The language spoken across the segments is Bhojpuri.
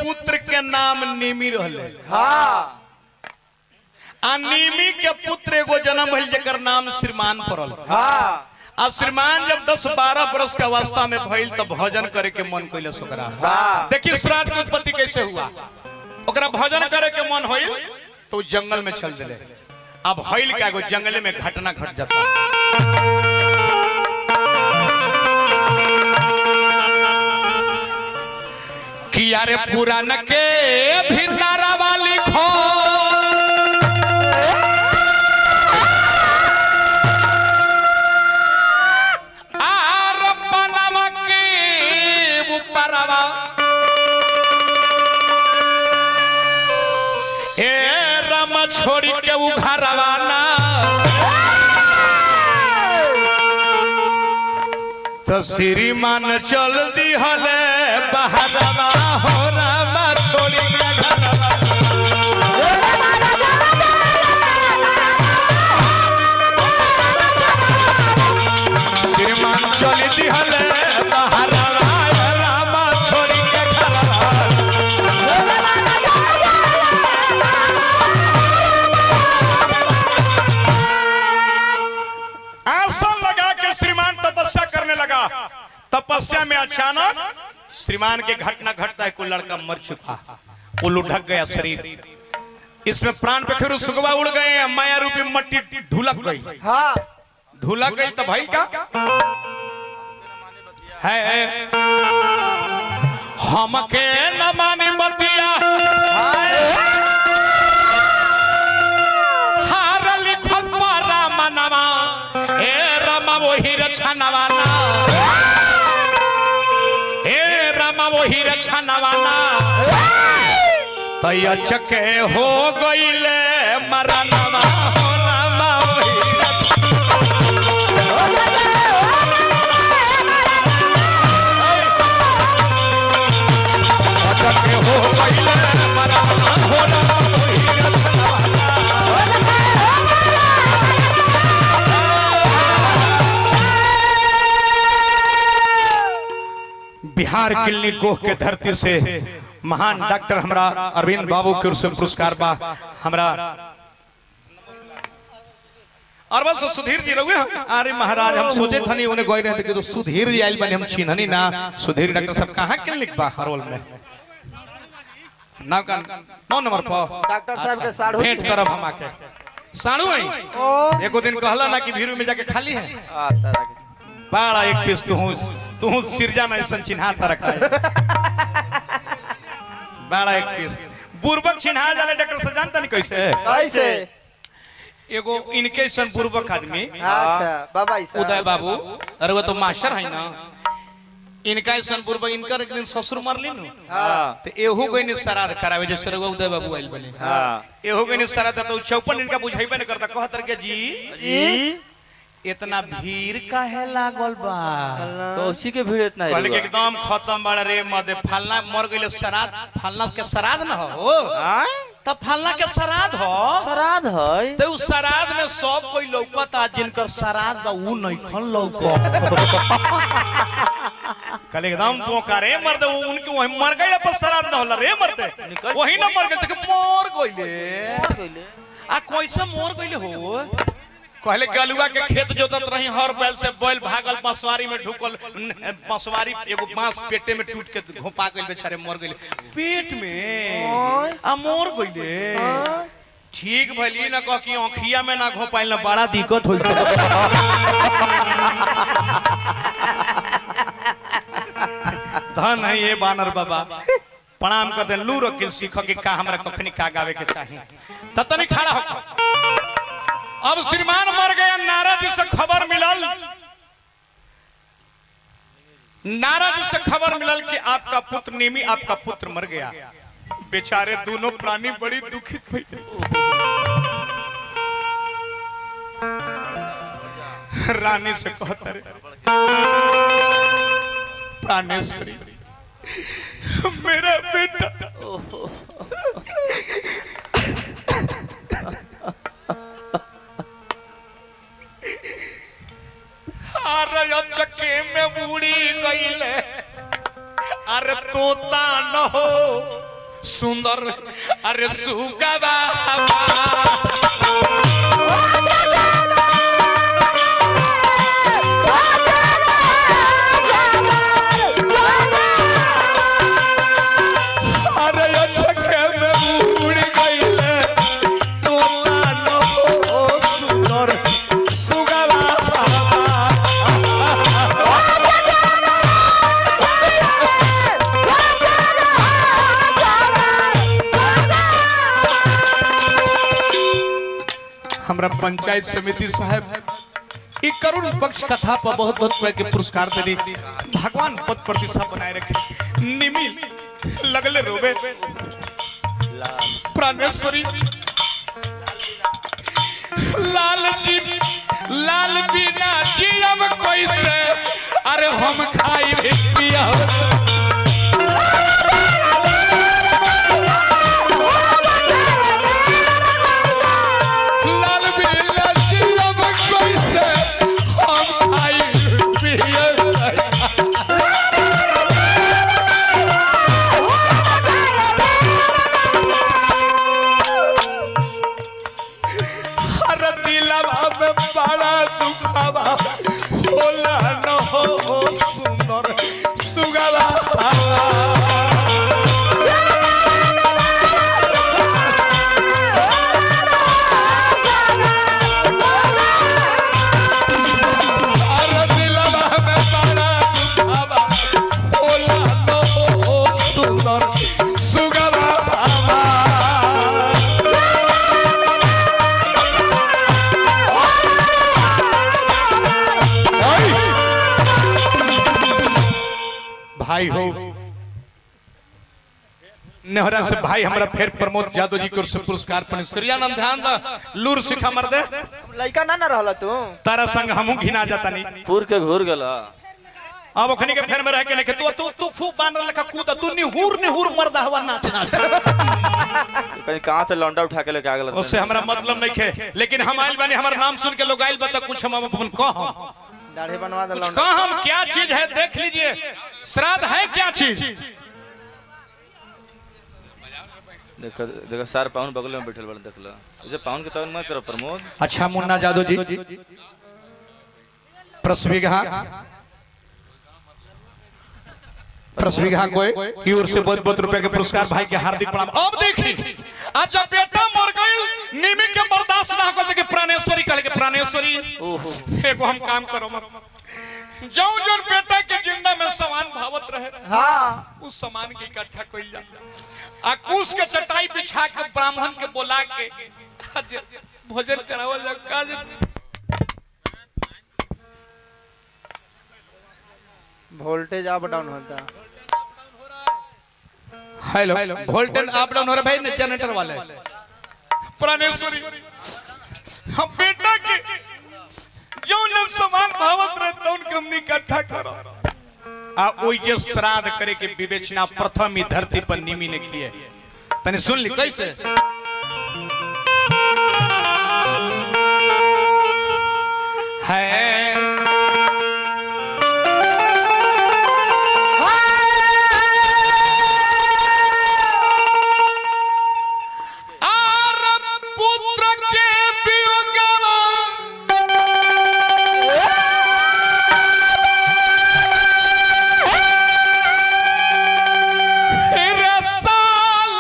पुत्र के नाम निमी रहले। हाँ। आ निमी के पुत्र एगो जन्म भइल जेकर नाम श्रीमान पड़ल। हाँ। आ श्रीमान जब 10-12 वर्ष के अवस्था में भइल तब भजन करे के मन कइले ओकरा। हाँ। देखिए श्राद्ध के उत्पत्ति कैसे हुआ। ओकरा भजन करे के मन होइल तो जंगल में चल दिले। अब हईल का एगो जंगले में घटना घट जाता। कि यारे पुरान के भीतर वाली खो आर पनमा के ऊपरवा ए राम छोड़ी के उघरवा ना तो श्रीमान चल दिहले बहरवा हो रामा छोड़ी के घरवा। श्रीमान चल दिहले बहरवा रामा छोड़ी के घरवा। आसन लगा के श्रीमान तपस्या करने लगा। तपस्या में अचानक श्रीमान के घटना घटता है, कोई लड़का मर चुका, उल्लू ढक गया शरीर, इसमें प्राण पखेरु सुगवा उड़ गए हैं, माया रूपी मट्टी ढुलक गई। हाँ। ढुलक गई तो भाई का है हमके न मानी बतिया हार लिखल रामा हे रामा वही रक्षा नवाना हे रामा वही रक्षा नवाना तैया चके हो गईले मरनवा हो रामा वही चके हो गईले मरनवा हो रामा वही रक्षा नवाना। बिहार किलनी कोह के धरती से महान डॉक्टर हमरा अरविंद बाबू के ओर से पुरस्कार बा। हमरा अरबल से सुधीर जी रहुए। अरे महाराज हम सोचे थनी उन्हें गए रहे थे कि तो सुधीर जी आइल बने, हम चिन्हनी ना। सुधीर डॉक्टर साहब कहाँ क्लिनिक बा हरवल में? नाव का 9 नंबर पर डॉक्टर साहब के साढ़ू भेंट करब हम आके। साढ़ू है एको दिन कहला ना कि भीरू में जाके खाली है आ तारा के बड़ा एक पीस तू सिरजा ना ऐसा चिन्हा रखा है बड़ा एक पीस बुर्बक चिन्हा जाले डॉक्टर साहब जानता नहीं कैसे कैसे एगो इनके सन बुर्बक आदमी अच्छा बाबा ऐसा उदय बाबू अरे वो तो मास्टर है ना इनका ऐसा बुर्बक इनकर एक दिन ससुर मरली नु हां तो एहू गइनी श्राद्ध करावे जैसे रघुआ उदय बाबू आइल बने हां एहू गइनी श्राद्ध तो चौपन इनका बुझाइबे न करता कहत रह जी जी इतना भीड़ काहे लागल बा तो उसी के भीड़ इतना है कहले कि एकदम खत्म बड़ा रे मदे फलना मर गइले श्राद्ध फलना के श्राद्ध न हो त फलना के श्राद्ध हो श्राद्ध है ते उ श्राद्ध में सब कोई लौकता जिनकर श्राद्ध बा उ नइखन लौकत कल एकदम पोका रे मर्द उनके वही मर गए पर श्राद्ध न होला रे मर्द वही ना मर गए तो मर गइले आ कैसे मर गइले हो कहले गलुआ के खेत जोतत रही हर बैल से बैल भागल बंसवारी में ढुकल बंसवारी एगो बांस पेटे में टूट के घोपा गइल बेचारे मर गइले पेट में आ मर गइले ठीक भइली ना कह कि आँखिया में ना घोपाइल ना बड़ा दिक्कत होई धन है ये बानर बाबा प्रणाम कर दे लू रखिल सीख के का हमरा कखनी का गावे के चाही त तनी खड़ा हो। अब श्रीमान मर गया नारद जी से खबर मिलल नारद जी से खबर मिलल कि आपका पुत्र निमी आपका पुत्र मर गया। बेचारे दोनों प्राणी बड़ी दुखित भइले। रानी से कहता रे प्राणेश्वरी मेरा बेटा अरे चक्के में बूढ़ी गईले अरे तोता न हो सुंदर अरे सुगवा अरे अचके में उड़ गईले तोता न हो सुंदर सुगवा। हमरा पंचायत समिति साहब ई करुण पक्ष कथा पर बहुत बहुत तरह के पुरस्कार देनी, भगवान पद प्रतिष्ठा बनाए रखे। निमी लगले रोबे प्राणेश्वरी लाल जी लाल बिना जियब कैसे, अरे हम खाई भी पियब। लाल बिना जियब कैसे, हम खाई पियब। हर दिलवा में बड़ा दुखावा होला न हो सुंदर सुगवा। हर दिलवा में बड़ा दुखावा होला न हो सुंदर सुगवा। भाई हो नेहरा से भाई हमरा फिर प्रमोद यादव जी के ओर से पुरस्कार पने सूर्यानंद ध्यान दा लूर सिखा मर दे लइका ना ना रहला तू। तारा संग हमहू घिना जाता नहीं पूर के घूर गला। अब ओखनी के फेर में रह के लेके तू तू तू फू बानर लेखा कूद तू निहुर निहुर मर्दा हवा नाच नाच। कहीं कहाँ से लौंडा उठा के लेके आ गला। उससे हमरा मतलब नहीं खे, लेकिन हम आइल बानी, हमर नाम सुन के लोग आइल बा त कुछ हम अपन कह दाढ़ी बनवा दे कुछ लौंडा। कह हम क्या चीज है देख लीजिए, श्राद्ध है क्या चीज। देखो देखो सार पाउन बगल में बैठल बड़न, देख लो जे पाउन के तवन मत करो प्रमोद। अच्छा मुन्ना यादव जी प्रसविघा कोई की ओर से बहुत बहुत रुपए के पुरस्कार भाई के हार्दिक प्रणाम। अब देखी आज जब बेटा मर गई निमी के बर्दाश्त ना हो के प्राणेश्वरी कह के प्राणेश्वरी ओहो एगो हम काम करो मत जो जोन बेटा के जिंदा में सामान भावत रहे हाँ उस सामान के इकट्ठा कइल जा आ कुश के चटाई बिछा के ब्राह्मण के बोला के आज भोजन करावल जा। काज वोल्टेज अप डाउन होता। हेलो वोल्टेज अप डाउन हो रहा भाई जनरेटर वाले। प्राणेश्वरी हम बेटा के जो हम सामान भावत रहे तौन के हमनी इकट्ठा करो आ ओई जे श्राद्ध करे के विवेचना प्रथम ही धरती पर निमी ने किए। तनी सुन ली कैसे है। आर पुत्र के वियोगवा रसाल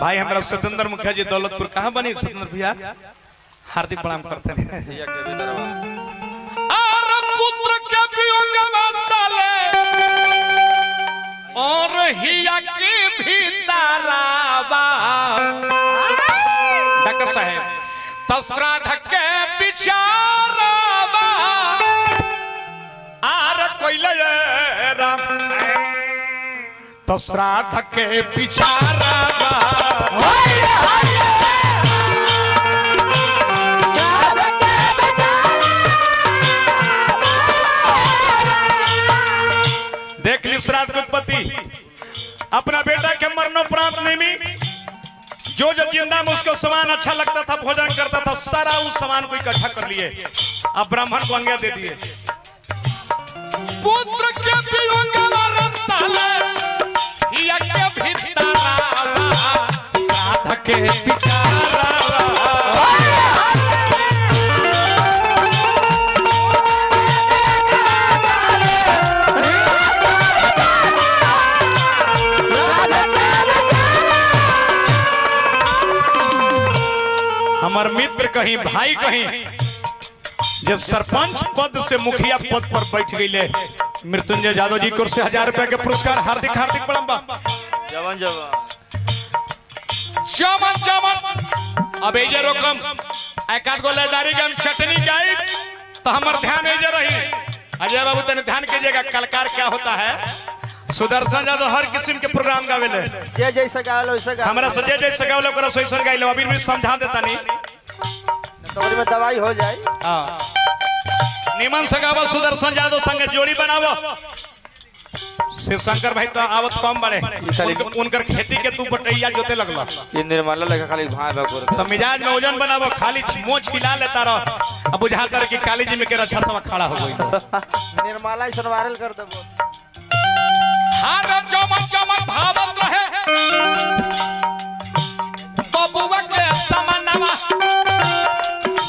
भाई हमारा सतेंद्र मुखिया जी दौलतपुर कहाँ बनी सतेंद्र भैया हार्दिक प्रणाम करते हैं। भैया के भी तरवा और पुत्र के वियोगवा साले और हिया के भीतरावा डॉक्टर साहब तो श्राद्ध के बिचारावा आर कोइले राम तो श्राद्ध के बिचारावा देख ली श्राद्ध के उत्पत्ति। अपना बेटा के मरणोपरांत निमी जो जो जिंदा में उसको सामान अच्छा लगता था भोजन करता था सारा उस सामान को इकट्ठा कर लिए अब ब्राह्मण को आज्ञा दे दिए। कहीं, भाई कहीं, जे सरपंच पद से मुखिया पद पर बैठ गईले मृत्युंजय यादव जी को से 1000 रुपए के पुरस्कार हार्दिक हार्दिक प्रणाम बा। जवान जवान जमन जमन अब एजे रोकम, एकाध गो लेदारी के हम चटनी गाई तो हमर ध्यान एजे रही। अजय बाबू तने ध्यान कीजिएगा, कलकार क्या होता है। सुदर्शन यादव हर किस्म के प्रोग्राम गावेले, जे जैसे गावेला वैसे गावेला। हमरा से जे जैसे गावेला ओकरा सही गाइले। अभी भी समझा देता नहीं तो ओकरी में दवाई हो जाए। हां निमन से गावो, सुदर्शन यादव संगे जोड़ी बनावो। शिव शंकर भाई तो आवत कम बड़े, उनकर खेती के तू बटैया जोते लगला। ये निर्मला लेखा खाली भाई भाई करत। तो मिजाज में वजन बनावो, खाली मोछ हिला लेता रहो। अब बुझा कर कि काली जी में के रक्षा सब खड़ा हो गई। निर्मला ऐसा वायरल कर देबो। हर चमन चमन भावत रहे बबुआ के समानवा,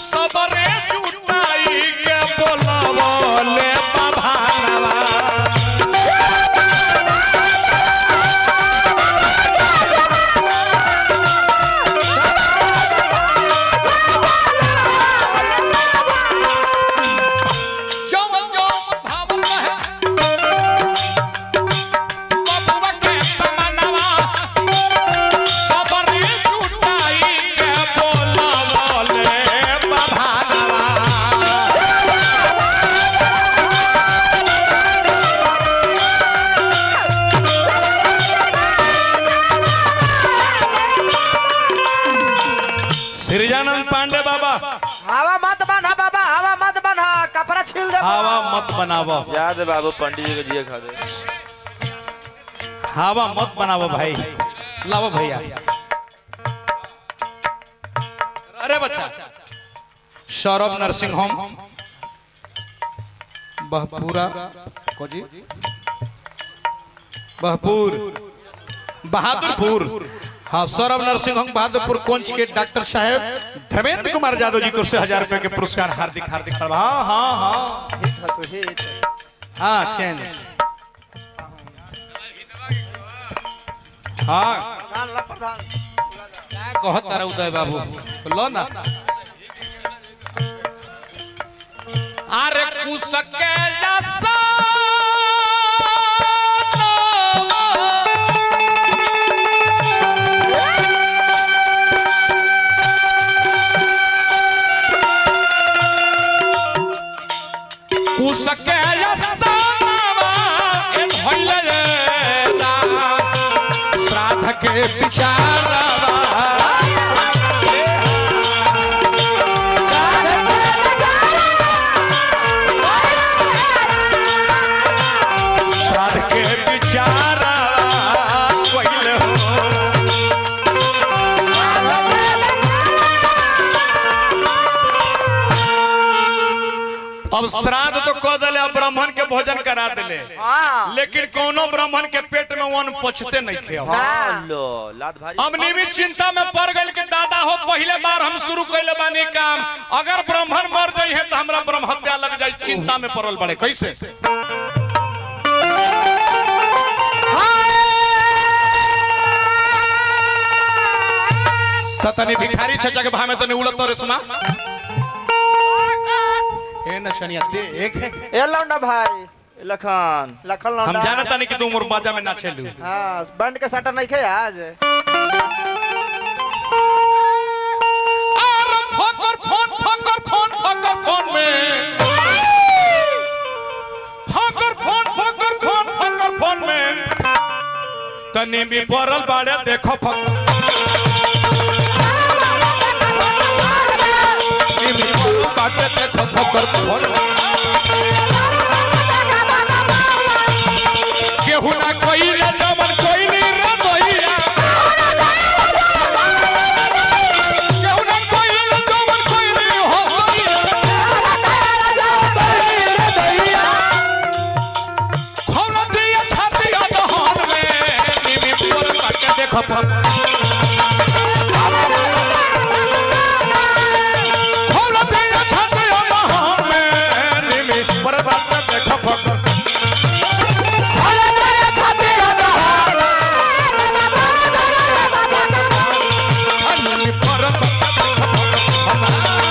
सबरे जुटाई के बोलावले बाभानवा। चमन चमन भावत रहे बबुआ के समानवा, सबरे जुटाई के बोलावले बाभानवा। सृजानंद पांडे बाबा, हवा मत बना बाबा, हवा मत बना, कपड़ा छील दे। हवा मत बनावो। याद है बाबू पंडित जी के जिए खा दे। हवा मत बनावो भाई, लाओ भैया। अरे बच्चा, सौरभ नर्सिंग होम बहपुरा कोजी बहपुर बहादुरपुर, हाँ सौरभ नर्सिंग होम बहादुरपुर कोंच के डॉक्टर साहब धर्मेंद्र कुमार यादव जी को से 1000 रुपए के पुरस्कार हार्दिक हार्दिक। हाँ हाँ हाँ हिट हो तो हिट। हाँ चैन हाँ प्रधान ला प्रधान। कहत तारा उदय बाबू लो ना। अरे कुसके जसा कुसके जसा ए धइले रे श्राद्ध के विचारवा। श्राद्ध के विचारा कइले हो। अब श्राद्ध तो कह दिले, अब ब्राह्मण के भोजन करा दिले, हां लेकिन कोनो ब्राह्मण के पेट में अन्न पचते नहीं थे। ना। लो लात भारी। अब निमित चिंता में पड़ गइल कि दादा हो पहले बार हम शुरू कैले बानी काम, अगर ब्राह्मण मर जाई है तो हमरा ब्रह्म हत्या लग जाई। चिंता में पड़ल बड़े। कैसे तनी भिखारी छचा के भामे तनी उड़त रे सुना ए नचनिया देख ए लौंडा भाई लखन लखन हम लौंडा। जानता नहीं कि तू मोर बाजा में नाचेलू। हां बैंड के साटा नहीं खे आज। अरे फकर फोन फकर फोन फकर फोन में फकर फोन फकर फोन फकर फोन में तनी भी पड़ल बाड़े देखो फक तनी भी पड़ल बाड़े देखो फकर फोन। केहू ना कोइले जमन कोइली रे दैया, केहू ना कोइले जमन कोइली हो दैया। खौला दिया छातिया दहन में निमी पड़ल बाटे देखो फक। खौला दिया छातिया दहन में निमी पड़ल बाटे देखो फक। निमी पड़ल बाटे देखो फक।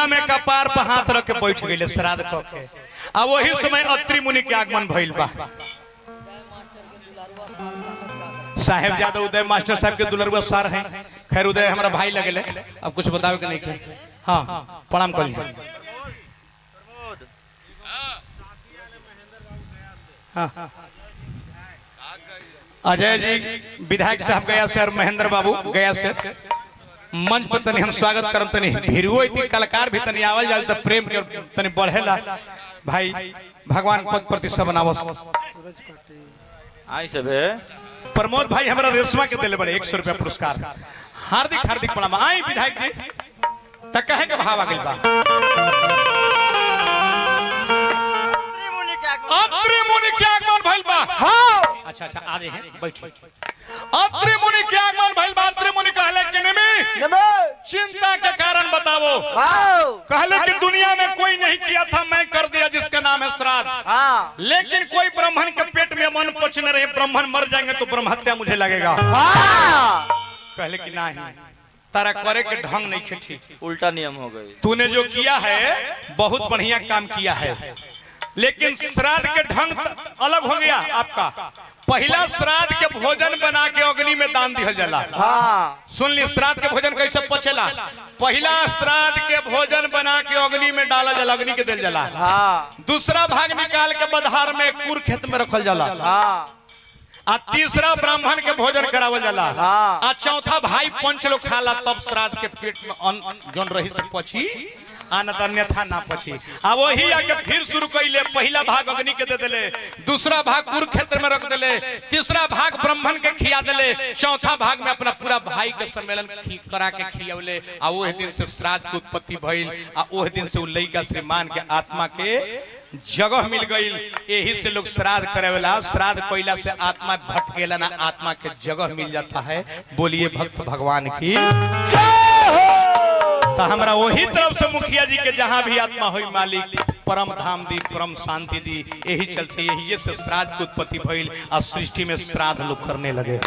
चिंता में कपार पर हाथ रख के बैठ गए श्राद्ध क के। आ वही समय अत्रि मुनि के आगमन भइल बा। साहेब यादव उदय मास्टर साहब के दुलरुआ सर हैं। खैर उदय हमारा भाई लगेले, अब कुछ बतावे के नहीं के। हाँ प्रणाम कर लिया। हाँ अजय जी विधायक साहब गया से और महेंद्र बाबू गया से मंच पर तनी हम स्वागत करम। तनी भिरुओ इति कलाकार भी तनी आवल जाल त प्रेम के तनी बढ़ेला। भाई भगवान पद प्रति सब बनावस। आई सब है प्रमोद भाई हमारा रेशमा के दिले बड़े 100 रुपया पुरस्कार। हार्दिक हार्दिक प्रणाम। आई विधायक जी त कहे के भाव आ गइल बा। अत्रि मुनि के आगमन भइल बा। हाँ अच्छा अच्छा आ रहे हैं बैठो। अत्रि मुनि के आगमन भइल बा। अत्रि मुनि कहले कि निमी नमो चिंता के कारण बताओ। हाँ कहले कि दुनिया में कोई नहीं किया था, मैं कर दिया, जिसका नाम है श्राद्ध। हाँ लेकिन कोई ब्राह्मण के पेट में मन पच न रहे, ब्राह्मण मर जाएंगे तो ब्रह्म हत्या मुझे लगेगा। हाँ कहले कि नहीं, तारा करे के ढंग नहीं खे ठीक, उल्टा नियम हो गई। तूने जो किया है बहुत बढ़िया काम किया है, लेकिन श्राद्ध के ढंग अलग हो गया आपका। पहला श्राद्ध के भोजन बना के अग्नि में दान दिहल जाला। हाँ सुन ली, श्राद्ध के भोजन कैसे पचेला? पहला श्राद्ध के भोजन बना के अग्नि में डाला जाला, अग्नि के दिल जाला। हाँ दूसरा भाग निकाल के बधार में कुर खेत में रखल जाला। हाँ आ तीसरा ब्राह्मण के भोजन करावल जाला। हाँ। आ चौथा भाई पंच लोग खाला, तब श्राद्ध के पेट में अन्न जौन रही से पची, आ न त अन्यथा ना पची। आ वही आके फिर शुरू कैले। पहला भाग अग्नि के दे देले, दूसरा भाग कुरुक्षेत्र में रख देले, तीसरा भाग ब्राह्मण के खिया देले, चौथा भाग में अपना पूरा भाई के सम्मेलन करा के खियौले। आ ओह दिन से श्राद्ध के उत्पत्ति भइल। आ ओह दिन से उ लइका श्रीमान के आत्मा के जगह मिल गई। यही से लोग श्राद्ध करेला। श्राद्ध कोयला से आत्मा भटकेला ना, आत्मा के जगह मिल जाता है। बोलिए भक्त भगवान की तो हमरा वही तरफ से मुखिया जी के जहां भी आत्मा हुई मालिक परम धाम दी, परम शांति दी। यही चलते यही से श्राद्ध के उत्पत्ति भइल आ सृष्टि में श्राद्ध लोग करने लगे।